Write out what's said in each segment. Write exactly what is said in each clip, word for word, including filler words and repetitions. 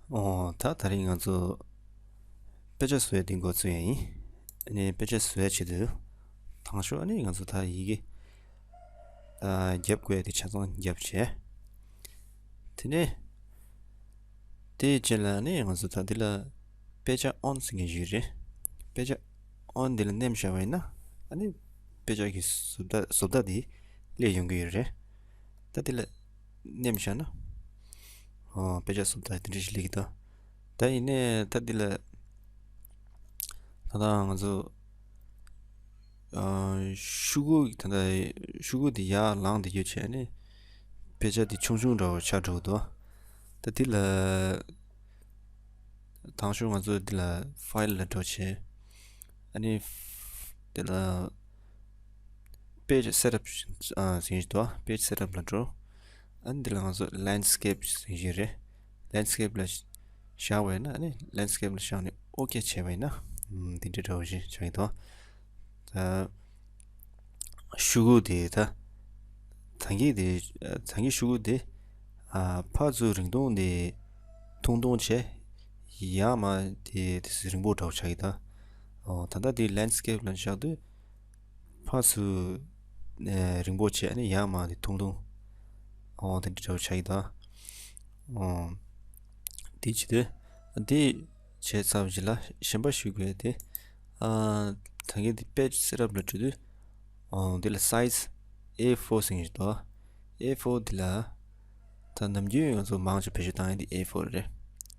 ཨོ། ད་ད་རིང་ང་ཚོ་དཔེ་ཆ་བཟོ་ཡ་དེ་འགོ་ཚུགས་ཡ་ཡིན། ཨ་ནི་དཔེ་ཆ་བཟོ་ཡ་ཆེད་དུ་དང་ཤོག་ཨ་ནི་ང་ཚོ་ད་ཡི་གེ་ཨ་རྒྱབ་དགོས་ཡ་དེ་ཆ་ཚང་རྒྱབ་བྱས། དེ་ནས་དེའི་རྗེས་ལ་ནི་ང་ཚོ་ད་འདི་ལ་དཔེ་ཆ་ཨོན་ཟེར་མཁན་ཞིག་རེད། དཔེ་ཆ་ཨོན་འདི་ལ་མནན་བཞག་པ་ཡིན་ན་ཨ་ནི་དཔེ་ཆ་གི་བཟོ་ལྟ་བཟོ་ལྟ་དེ་སླེབས་ཡོང་གི་ཡོད་རེད། ད་འདི་ལ་མནན་བཞག་ན། ཨོ། དཔེ་ཆ་བཟོ་ལྟ་དེ་འདྲ་ཞིག་སླེབས་ཀྱི་འདུག་ད་ཡིན་ནའི་ད་འདི་ལ་ད་ལྟ་ང་ཚོ་ཨ་ཤོག་གུ་ད་ལྟ་ཤོག་གུ་དེ་ཡར་ལངས་དེ་རྒྱུ་བྱས་ནས་དཔེ་ཆ་དེ་ཆུང་ཆུང་འདྲ་བོ་ཆགས་འགྲོ་གི་འདུག་ད་འདི་ལ་དང་ཤོག་ང་ཚོ་འདི་ལ་ཕའིལ་ལ་འགྲོ་བྱས། ཨ་ནི་འདི་ལ་page setup ཨ་ཟེར་གྱི་འདུག page setup ལ་འགྲོ། ཨ་ནི་འདི་ལ་ང་ཚོ་landscape ཟེར་གྱི་རེད། landscape ལ་བཞག་པ་ཡིན་ན། ཨ་ནི་landscape ལ་བཞག་ནས་ཨོ་ཀེ་བྱས་པ་ཡིན་ན། ཨམ། དེ་འདྲའི་འདྲ་བོ་ཞིག་ཆགས་ཀྱི་འདུག་ད་ཤོག་གུ་དེ་ད་ད་གིན་དེ་ད་གིན་ཤོག་གུ་དེ་ཨ་ཕར་ཚུར་རིང་ཐུང་དེ་ཐུང་ཐུང་བྱས། ཡར་མར་དེ་དེ་རིང་པོ་འདྲ་བོ་ཆགས་ཀྱི་འདུག་ཨོ། ད་ལྟ་དེ་landscape ལ་བཞག་དུས་ཕར་ཚུར་ཨེ་རིང་པོ་བྱས། ཨ་ནི་ཡར་མར་དེ་ཐུང་ཐུང་། ཨོ། དེ་འདྲ་འདྲ་བོ་ཆགས་ཀྱི་འདུག་ཨོ། དེ་བྱེད་དུས་དེ་བྱས་ཚར་བ་ཞིག་ལ་གཞན་པ་ཞུ་དགོས་དེ། ཨ་ད་གིན་དེ་page setup ལ་འགྲོ་དུས། ཨོ། དེ་ལ་size A four ཟེར་གྱི་འདུག A four འདི་ལ་ད་ནམ་རྒྱུན་ང་ཚོ་མང་ཆེ་བེད་སྤྱོད་བཏང་ཡ་འདི A four རེད།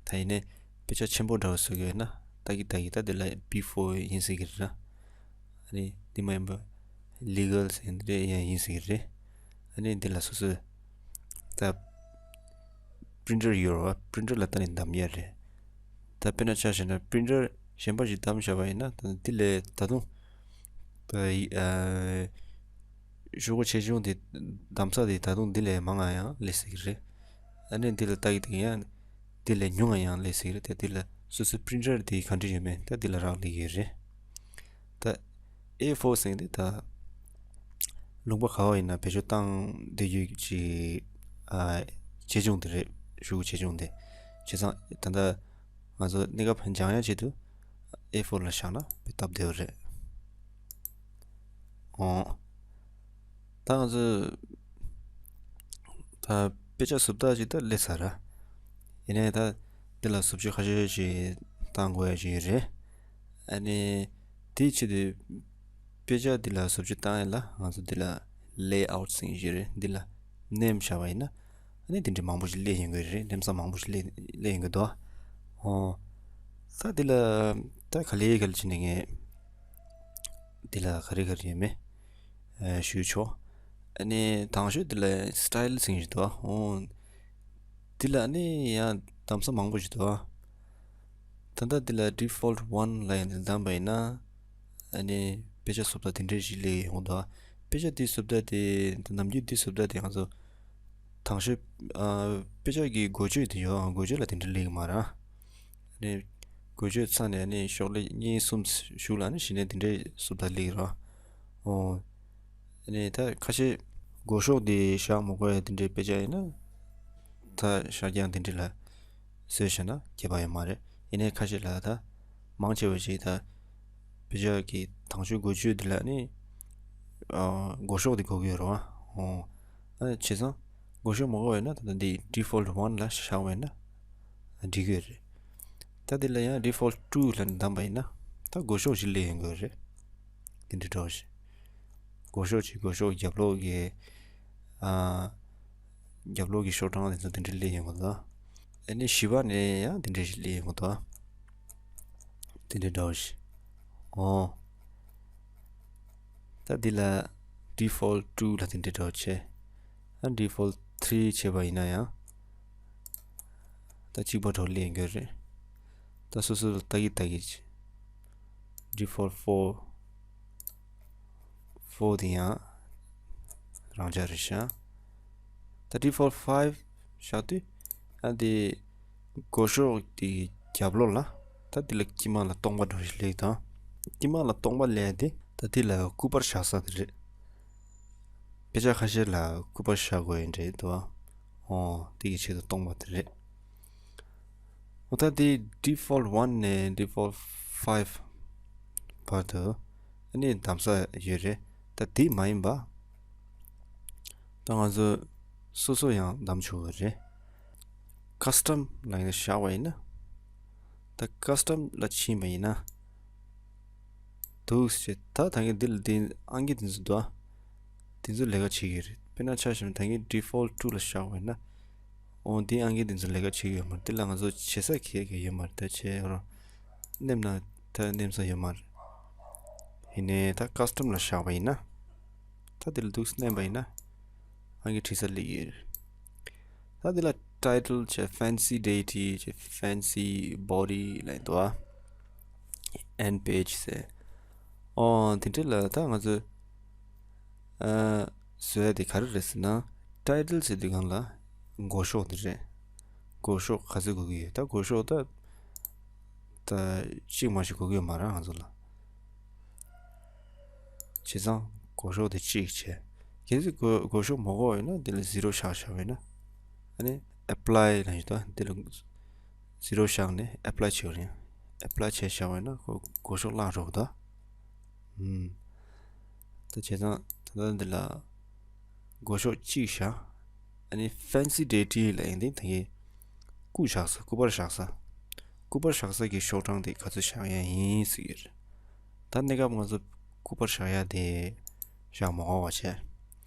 ད་ཡིན་ནའི་དཔེ་ཆ་ཆེན་པོ་འདྲ་བོ་བཟོ་དགོས་ན་ད་གི་ད་གི་ད་འདི་ལ་B four ཡིན་ཟེར་གྱི་རེད་ན། ཨ་ནི་འདི་མ་ཡིན་པ་legal ཟེར་འདི་ཡང་ཡིན་ཟེར་གྱི་རེད། ཨ་ནི་འདི་ལ་སོ་སོའི་ད་printer ཡོད་རེད་བ། printer ལ་ལྟ་ནས་འདམ་ཡ་རེད། ད་དཔེར་ན་ཆ་བཞག་ན་printer གཞན་པ་ཞིག་བདམས་བཞག་པ་ཡིན་ན། ད་འདི་ལས་ད་དུང་ད་ཡི་ཨ་ཤོག་གུ་ཆེ་ཆུང་དེ་བདམས་ས་དེ་ད་དུང་འདི་ལས་མང་ང་ཡང་སླེབས་སྲིད་ཀྱི་རེད། ཨ་ནི་འདི་ལ་ལྟ་གི་ཡང་འདི་ལས་ཉུང་ང་ཡང་སླེབས་སྲིད་ཀྱི་རེད། དེ་འདི་ལ་སོ་སོའི་printer དེ་ག་འདྲ་ཡོད་མེད་ད་འདི་ལ་རག་ལས་ཀྱི་རེད། ད་A four ཟེར་དེ་ད་ལུང་པ་ག་བ་ཡིན་ན་བེད་སྤྱོད་བཏང་བསྡད་རྒྱུ་ཅིག་ཨ་ཆེ་ཆུང་དེ་རེད། ཤོག་གུ་ཆེ་ཆུང་དེ། བྱས་ཙང་ད་ལྟ་ང་ཚོ་གནས་སྐབས་སྦྱང་ཡ་ཆེད་དུ་A four ལ་བཞག་ན་དཔེ་སྟབས་བདེ་བ་རེད། ཨོ། ད་ང་ཚོ་ད་དཔེ་ཆ་བཟོ་ལྟ་ཅིག་ད་སླེབས་ཚར་ར། ཡིན་ནའི་ད་འདི་ལ་བཟོ་བཅོས་ཁ་ཤས་ཤིག་བཏང་དགོས་ཡ་ཅིག་ཡོད་རེད། ཨ་ནི་དེའི་ཆེད་དུ་དཔེ་ཆ་འདི་ལ་བཟོ་བཅོས་བཏང་ཡ་ལ་ང་ཚོ་འདི་ལ་layout ཟེར་གྱི་ཡོད་རེད། འདི་ལ་མནན་བཞག་པ་ཡིན་ན་ཨ་ནི་དེ་འདྲའི་མང་པོ་ཞིག་སླེབས་ཡོང་གི་རེད། གནམ་ས་མང་པོ་ཞིག་སླེབས་སླེབས་ཡོང་གི་འདུག་ཨོ། ད་འདི་ལ་ད་ག་ལེ་ག་ལེ་བྱས་ནས་ངས་འདི་ལ་ག་རེ་ག་རེ་ཡོད་མེད་ཨ་ཞུས་ཆོག་ཨ་ནི་དང་ཤོས་འདི་ལ་style ཟེར་གྱི་འདུག་ཨོ། འདི་ལ་ནི་ཡང་གདམ་ས་མང་པོ་ཞིག་འདུག་ད་ལྟ་འདི་ལ་default one ལ་ཡང་འདི་བདམས་པ་ཡིན་ན། ཨ་ནི་དཔེ་ཆ་བཟོ་ལྟ་དེ་འདྲ་ཞིག་སླེབས་ཡོང་གི་འདུག་དཔེ་ཆ་འདི་བཟོ་ལྟ་དེ་ད་ནམ་རྒྱུན་འདི་བཟོ་ལྟ་དེ་ང་ཚོ་དང་ཤོས་ཨ་དཔེ་ཆ་གི་འགོ་བརྗོད་དེ་ཡོད། འགོ་བརྗོད་ལ་དེ་འདྲ་སླེབས་ཀྱི་མ་རེད། ཨ་ནི་འགོ་བརྗོད་ཚར་ནས་ཨ་ནི་ཤོག་ལྷེ་གཉིས་གསུམ་ཞུགས་ལ་ཨ་ནི་གཞི་ནས་དེ་འདྲའི་བཟོ་ལྟ་སླེབས་ཀྱི་རེད། ཨོ། ཨ་ནི་ད་ཁ་ཤས་སྒོ་ཕྱོགས་དེ་བཞག་མི་དགོས་ཡ་དེ་འདྲའི་དཔེ་ཆ་ཡིན་ན། ད་ཤར་རྒྱང་དེ་འདྲ་ལ་བཟོས་བཞག་ན་ཁྱད་པར་ཡོད་མ་རེད། ཡིན་ནའི་ཁ་ཤས་ལ་ད་མང་ཆེ་བ་ཞིག་ད་དཔེ་ཆ་གི་དང་ཤོས་འགོ་བརྗོད་དེ་ལ་ནི་ཨ་སྒོ་ཕྱོགས་དེ་དགོས་ཀྱི་ཡོད་རེད་བ། ཨོ། ཨ་བྱས་ཙང་སྒོ་ཕྱོགས་མ་དགོས་པ་ཡིན་ན་ད་ལྟ་འདི་default one ལ་བཞག་པ་ཡིན་ན་འགྲིག་གི་ཡོད་རེད། ད་འདི་ལ་ཡང་default two ལ་བདམས་པ་ཡིན་ན་ད་སྒོ་ཕྱོགས་ཤིག་སླེབས་ཡོང་གི་ཡོད་རེད། དེ་འདྲ་འདྲ་བོ་ཞིག་སྒོ་ཕྱོགས་ཀྱི་སྒོ་ཕྱོགས་རྒྱབ་ལོགས་ཀྱི་ཨ་རྒྱབ་ལོགས་ཀྱི་ཤོག་གྲངས་དེ་ཚོ་དེ་འདྲ་སླེབས་ཡོང་གི་འདུག་ཨ་ནི་བཞི་པ་ནས་ཡང་དེ་འདྲ་ཞིག་སླེབས་ཡོང་གི་འདུག་དེ་འདྲ་འདྲ་བོ་ཞིག་ཨོ། ད་འདི་ལ་default two ལ་དེ་འདྲ་འདྲ་བོ་བྱས། ཨ་default three བྱས་པ་ཡིན་ན་ཡང་ད་གཅིག་པ་འདྲ་བོ་སླེབས་ཡོང་གི་རེད། ད་སོ་སོ་ལ་ལྟ་གི་ལྟ་གི་default four four དེ་ཡང་རང་འཇགས་རེད་ཤག་ད་default five བཞག་དུས་ཨ་དེ་སྒོ་ཕྱོགས་དེ་རྒྱབ་ལོགས་ལ་ད་དེ་ལ་དཀྱིལ་མ་ལ་སྟོང་པ་འདྲ་ཞིག་སླེབས་དང་། དཀྱིལ་མ་ལ་སྟོང་པ་སླེབས་དེ་ད་དེ་ལ་སྐུ་པར་བཞག་ས་དེ་རེད། དཔེ་ཆ་ཁ་ཤས་ལ་སྐུ་པར་བཞག་དགོས་ཡིན་རེད་དོ། ཨོ་དེ་གི་ཆེད་དུ་སྟོང་པ་དེ་རེད། འོ་ད་དེ་default one ནས་default five བར་དུ་ཨ་ནི་གདམ་ས་ཡོད་རེད། ད་དེ་མ་ཡིན་པ་ད་ང་ཚོ་སོ་སོ་ཡང་གདམ་ཆོག་གི་རེད། custom ལ་ཡིན་བཞག་པ་ཡིན་ན། ད་custom ལ་ཕྱིན་པ་ཡིན་ན། འདུག་ཟེར། ད་ད་གིན་འདི་ལ་འདི་ཨང་ཀི་འདི་ཚོ་འདུག་ཨ། འདི་ཚོ་ལས་ཀ་བྱེད་ཀྱི་རེད། དཔེར་ན་ཆ་བཞག་ན་ད་གིན་default two ལ་བཞག་པ་ཡིན་ན། འོ་འདི་ཨང་ཀི་འདི་ཚོ་ལས་ཀ་བྱེད་ཀྱི་ཡོད་མ་རེད། འདི་ལ་ང་ཚོ་བྱེད་ས་གང་ཡང་ཡོད་མ་རེད། ད་བྱེད་རོགས། མནན་ན་ད་མནན་ས་ཡོད་མ་རེད། ཡིན་ནའི་ད་custom ལ་བཞག་པ་ཡིན་ན། ད་འདི་ལ་འདུག་མནན་པ་ཡིན་ན། ཨང་ཀི་བྲིས་ས་སླེབས་ཀྱི་རེད། ད་འདི་ལ་title བྱས། fancy deity བྱས། fancy body ལ་ཡིན་འདུག་ཨ། end page ཟེར། ཨོ་དེ་འདྲ་ལ་ད་ང་ཚོས་ཨ་བཟོ་ཡ་དེ་ག་རེ་རེད་ཟེར་ན། title ཟེར་དུས་སྒང་ལ་མགོ་ཤོག་དེ་རེད། མགོ་ཤོག་ག་ཚོད་དགོས་ཀྱི་ཡོད། ད་མགོ་ཤོག་ད་ད་གཅིག་མ་གཏོགས་དགོས་ཀྱི་ཡོད་མ་རེད་ང་ཚོ་ལ། བྱས་ཙང་མགོ་ཤོག་དེ་གཅིག་བྱས། གལ་སྲིད་མགོ་མགོ་ཤོག་མ་དགོས་པ་ཡིན་ན་འདི་ལ་zero བཞག་བཞག་པ་ཡིན་ན། ཨ་ནི་apply ལ་ཡིན་ད། འདི་ལ་zero བཞག་ནས་apply བྱེད་པ་ཡིན། apply བྱས་བཞག་པ་ཡིན་ན་ཁོ་མགོ་ཤོག་བརླག་འགྲོ་གི་འདུག་ཨུམ། ད་བྱས་ཙང་ད་ལྟ་འདི་ལ་མགོ་ཤོག་གཅིག་བཞག་ཨ་ནི་fancy deity ལ་ཡིན་ཏེ་ད་གིན་སྐུ་བཞག་ས། སྐུ་པར་བཞག་ས། སྐུ་པར་བཞག་ས་གི་ཤོག་གྲངས་དེ་ག་ཚོད་བཞག་ཡ་ཡིན་ཟེར་གྱི་རེད། ད་གནས་སྐབས་ང་ཚོ་སྐུ་པར་བཞག་ཡ་དེ་བཞག་མ་དགོས་པ་བྱས།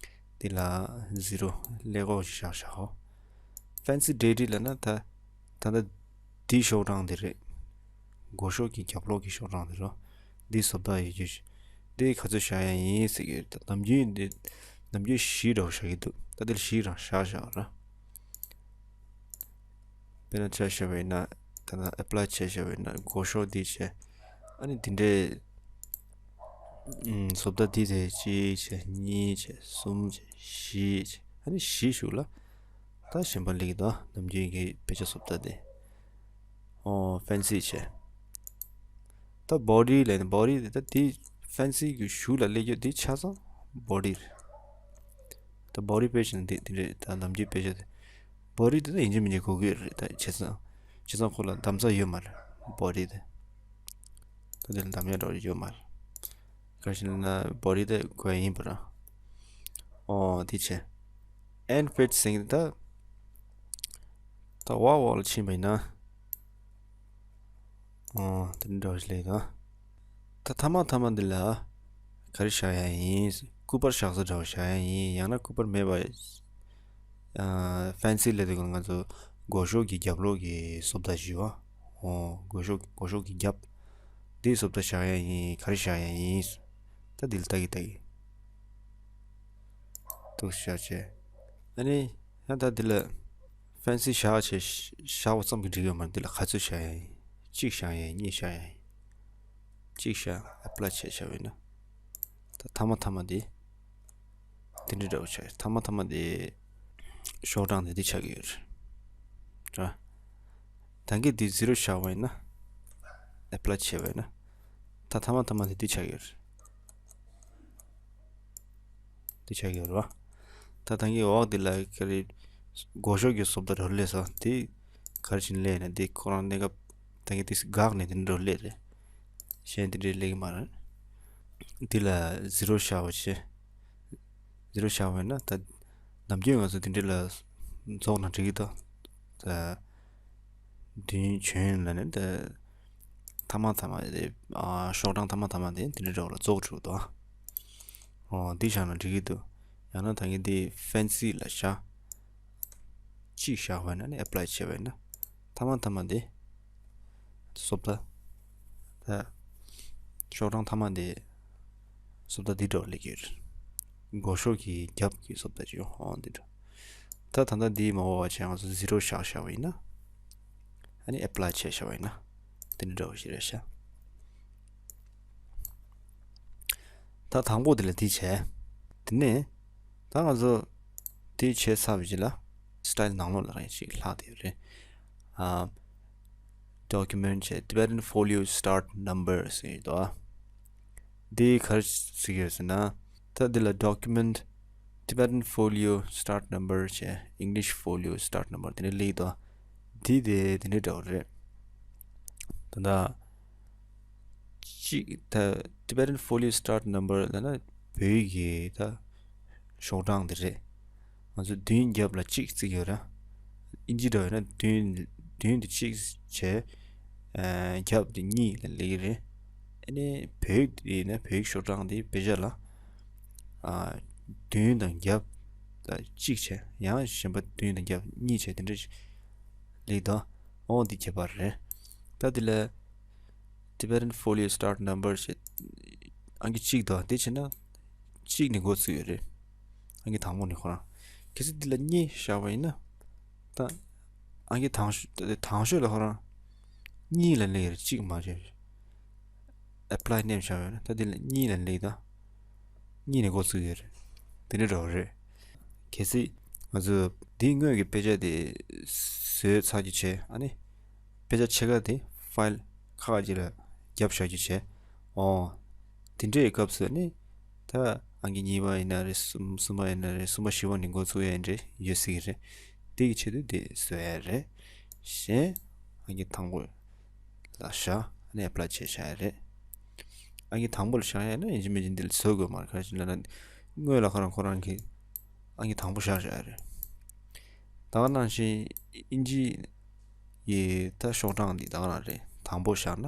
འདི་ལ་zero ཀླད་ཀོར་ཞིག་བཞག་བཞག་ཨོ། fancy deity ལབ་ན་ད་ད་ལྟ་འདི་ཤོག་གྲངས་འདི་རེད། མགོ་ཤོག་གི་རྒྱབ་ལོགས་ཀྱི་ཤོག་གྲངས་འདི་རོ། འདི་བཟོ་ལྟ་ཡོད་རྒྱུ་ཞིག་འདི་ག་ཚོད་བཞག་ཡ་ཡིན་ཟེར་གྱི་རེད། ད་ནམ་རྒྱུན་འདི་ནམ་རྒྱུན་བཞི་འདྲ་བོ་བཞག་གི་འདུག་ད་འདིར་བཞི་རང་བཞག་བཞག་ར། དཔེར་ན་ཆ་བཞག་པ་ཡིན་ན། ད་ལྟ་apply བྱས་བཞག་པ་ཡིན་ན་མགོ་ཤོག་འདི་བྱས། ཨ་ནི་འདི་འདྲའི་ཨུམ། བཟོ་ལྟ་འདི་དེ་གཅིག་བྱས། གཉིས་བྱས། གསུམ་བྱས། བཞི་བྱས། ཨ་ནི་བཞི་ཞུགས་ལ། ད་གཞན་པ་སླེབས་ཀྱི་འདུག་ནམ་རྒྱུན་གྱི་དཔེ་ཆ་བཟོ་ལྟ་དེ། ཨོ་fancy བྱས། ད་body ལབ་ན་body དེ་ད་དེ་fancy གི་གཞུག་ལ་སླེབས་རྒྱུ་དེ་ཆ་ཚང་body རེད། ད་body དཔེ་བཞག་ན་དེ་དེ་རེད། ད་ནམ་རྒྱུན་དཔེ་ཆ་དེ་body དེ་ད་ཡིན་གཅིག་མིན་གཅིག་དགོས་ཀྱི་རེད། ད་བྱས་ཙང་བྱས་ཙང་ཁོ་ལ་གདམ་ས་ཡོད་མ་རེད་body དེ། ད་དེ་ལ་གདམ་ཡ་འདྲ་བོ་ཡོད་མ་རེད། ག་རེ་ཟེར་ན་body དེ་དགོས་ཡ་ཡིན་པ་ར། ཨོ་དེ་བྱས། end page ཟེར་མཁན་ད་ད་འོག་འོག་ལ་ཕྱིན་པ་ཡིན་ན། ཨོ་དེ་འདྲ་བ་ཞིག་སླེབས་ད། ད་མཐའ་མ་མཐའ་མ་འདི་ལ་ག་རེ་བཞག་ཡ་ཡིན། སྐུ་པར་བཞག་ས་འདྲ་བོ་བཞག་ཡ་ཡིན། ཡང་ན་སྐུ་པར་མེད་པ། ཨ་fancy ལབ་དུས་ང་ཚོ་མགོ་ཤོག་གི་རྒྱབ་ལོགས་ཀྱི་བཟོ་ལྟ་ཞིག་ཡོད། ཨོ་མགོ་ཤོག་མགོ་ཤོག་གི་རྒྱབ། འདི་བཟོ་ལྟ་བཞག་ཡ་ཡིན། ག་རེ་བཞག་ཡ་ཡིན། ད་འདི་ལ་ལྟ་གི་ལྟ་གི། འདུག་བཞག་བྱས། ཨ་ནི་ཡང་ད་འདི་ལ་fancy བཞག་བྱས་བཞག་པ་ཙམ་གྱིས་འགྲིག་ཡོད་མ་རེད། འདི་ལ་ག་ཚོད་བཞག་ཡ་ཡིན། གཅིག་བཞག་ཡ་ཡིན། གཉིས་བཞག་ཡ་ཡིན། གཅིག་བཞག apply བྱས་བཞག་པ་ཡིན་ན། ད་མཐའ་མ་མཐའ་མ་འདི་འདི་འདྲ་འདྲ་བོ་ཆགས། མཐའ་མ་མཐའ་མ་འདི་ཤོག་གྲངས་འདི་འདི་ཆགས་ཀྱི་ཡོད་རེད། ར། ད་གིན་འདི་zero བཞག་པ་ཡིན་ན། apply བྱས་པ་ཡིན་ན། ད་མཐའ་མ་མཐའ་མ་འདི་འདི་ཆགས་ཀྱི་ཡོད་རེད། འདི་ཆགས་ཀྱི་ཡོད་རེད་བ། ད་ད་གིན་འོག་འདི་ལ་ག་རེ་མགོ་ཤོག་གི་བཟོ་ལྟ་འདྲ་བོ་སླེབས་སོང་། འདི་ག་རེ་བྱས་ནས་སླེབས་ན། འདི་ཁོ་རང་གནས་སྐབས་ད་གིན་འདི་འགག་ནས་འདི་འདྲ་བོ་སླེབས་རེད། གཞན་འདི་འདྲའི་སླེབས་ཀྱི་མ་རེད། འདི་ལ་zero བཞག་པ་བྱས། zero བཞག་པ་ཡིན་ན་ད་ནམ་རྒྱུན་ང་ཚོ་འདི་འདྲ་ལ་རྫོགས་ན་འགྲིག་གི་འདུག་ད་དུས་ཡུན་ལ་ནི་ད་མཐའ་མ་མཐའ་མ་དེ་ཨ་ཤོག་གྲངས་མཐའ་མ་མཐའ་མ་དེ་འདི་འདྲ་འདྲ་བོ་ལ་རྫོགས་འགྲོ་གི་འདུག་ཨོ་འདི་བཞག་ན་འགྲིག་གི་འདུག་ཡང་ན་ད་གིན་འདི་fancy ལ་བཞག་གཅིག་བཞག་པ་ཡིན་ན་ནི་apply བྱས་པ་ཡིན་ན་མཐའ་མ་མཐའ་མ་དེ་བཟོ་ལྟ། ད་ཤོག་གྲངས་མཐའ་མ་དེ་བཟོ་ལྟ་འདི་འདྲ་བ་སླེབས་ཀྱི་ཡོད་རེད། མགོ་ཤོག་གི་རྒྱབ་ཀྱི་བཟོ་ལྟ་ཅིག་ཡོང་། ཨོ་འདི་འདྲ། ད་ད་ལྟ་འདི་མ་འོངས་པ་བྱས་ང་ཚོ་zero བཞག་བཞག་པ་ཡིན་ན། ཨ་ནི་apply བྱས་བཞག་པ་ཡིན་ན། འདི་འདྲ་འདྲ་བ་ཞིག་རེད་ཤག་ད་དང་པོ་དེ་ལ་འདི་བྱས། དེ་ནས་ད་ང་ཚོ་དེ་བྱས་ཚར་བའི་རྗེས་ལ་style ནང་ལོགས་ལ་རང་ཞིག་ལྷག་བསྡད་ཡོད་རེད། ཨ། document བྱས། Tibetan Folio start number ཟེར་ཡོད་དོ། འདི་ག་རེ་ཟེར་གྱི་ཡོད་ཟེར་ན། ད་འདི་ལ་document Tibetan Folio start number བྱས། English Folio start number དེ་འདྲ་སླེབས་ཡོད་དོ། འདི་དེ་དེ་འདྲ་འདྲ་བོ་རེད། ད་ལྟ་གཅིག་ད་Tibetan Folio Start Number ལབ་ན་བོད་ཡིག་གི་ད་ཤོག་གྲངས་དེ་རེད། ང་ཚོ་བདུན་རྒྱབ་ལ་གཅིག་བརྩི་གི་ཡོད་ར། ཨིན་ཇི་འདྲ་བ་ཡིན་ན་བདུན་བདུན་དེ་གཅིག་བྱས། ཨ་རྒྱབ་དེ་གཉིས་ལ་སླེབས་ཀྱི་རེད། ཨ་ནི་བོད་ཡིག་དེ་ཡིན་ན་བོད་ཡིག་ཤོག་གྲངས་དེ་དཔེ་ཆ་ལ་ཨ་བདུན་དང་རྒྱབ་ད་གཅིག་བྱས། ཡང་གཞན་པ་བདུན་དང་རྒྱབ་གཉིས་བྱས། དེ་འདྲ་ཞིག་ལེགས་དང་། འོ་འདི་ཁྱད་པར་རེད། ད་འདི་ལ་Tibetan Folio Start Number ཞེས་ཨང་ཀི་གཅིག་དང་དེ་བྱས་ན་གཅིག་ནས་འགོ་ཚུགས་ཡོད་རེད། ཨང་ཀི་དང་པོ་ནས་ཁོ་རང་། གལ་སྲིད་འདི་ལ་གཉིས་བཞག་པ་ཡིན་ན་ད་ཨང་ཀི་དང་ཤོས་དང་ཤོས་ལ་ཁོ་རང་གཉིས་ལ་སླེབས་ཡོད་རེད། གཅིག་མ་བྱས། Apply name བྱ་བ་ཡོད་ན་ད་འདི་ལ་གཉིས་ལ་སླེབས་དང་། གཉིས་ནས་འགོ་ཚུགས་ཡོད་རེད། དེ་འདྲ་འདྲ་བོ་རེད། གལ་སྲིད་ང་ཚོས་འདིའི་སྔོན་གྱི་དཔེ་ཆ་དེ་བཟོས་ཚར་རྒྱུ་བྱས། ཨ་ནི་དཔེ་ཆ་ཕྱེད་ཀ་དེ་ཕའིལ་ཁག་ཅིག་ལ་བརྒྱབ་བཞག་རྒྱུ་བྱས། འོ། དེ་འདྲའི་སྐབས་སུ་ནི་ད་ཨང་ཀི་གཉིས་པ་ཡིན་ན་རེད། གསུམ་གསུམ་པ་ཡིན་ན་རེད། གསུམ་པ་བཞི་པ་ནས་འགོ་ཚུགས་ཡ་ཡིན་རེད། ཡོད་སྲིད་ཀྱི་རེད། དེ་གི་ཆེད་དུ་དེ་བཟོ་ཡ་རེད། གཞན་ཨང་ཀི་དང་པོ་ལ་བཞག་ཨ་ནི་ཨེ་པ་ལའི་བྱས་བཞག་ཡ་རེད། ཨང་ཀི་དང་པོ་ལ་བཞག་ཡ་ན་ཡིན་གཅིག་མིན་གཅིག་འདི་ལ་བཟོ་དགོས་མ་རེད། ག་རེ་བྱས་ན་ལབ་ན་སྔོན་ལ་ཁོ་རང་ཁོ་རང་གི་ཨང་ཀི་དང་པོ་བཞག་བཞག་ཡ་རེད། ད་ག་ནང་བཞིན་ཨིན་ཇི་ཡི་ད་ཤོག་གྲངས་འདི་ད་ག་རང་རེད། དང་པོ་བཞག་ན་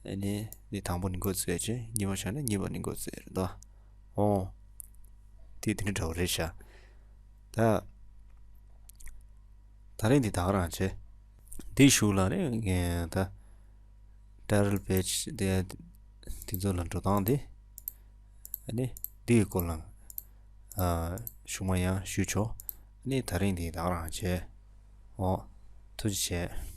ཨ་ནི་འདི་དང་པོ་ནས་འགོ་བཙུགས་ཡ་བྱས། གཉིས་པ་བཞག་ན་གཉིས་པ་ནས་འགོ་བཙུགས་ཡ་རེད་དོ། འོ། དེ་དེ་འདྲ་འདྲ་བོ་རེད་ཤག་ད་ད་རིང་འདི་ད་ག་རང་བྱས། འདི་གཞུག་ལ་ནི་ངས་ད་ཊའི་ཊལ་པེ་ཇི་དེ་དེ་ཚོ་ལ་འགྲོ་སྟངས་དེ་ཨ་ནི་འདིའི་སྐོར་ལ་ཨ་གཞུག་མ་ཡང་ཞུས་ཆོག་ཨ་ནི་ད་རིང་འདི་ད་ག་རང་བྱས། འོ། ཐུགས་རྗེ་ཆེ།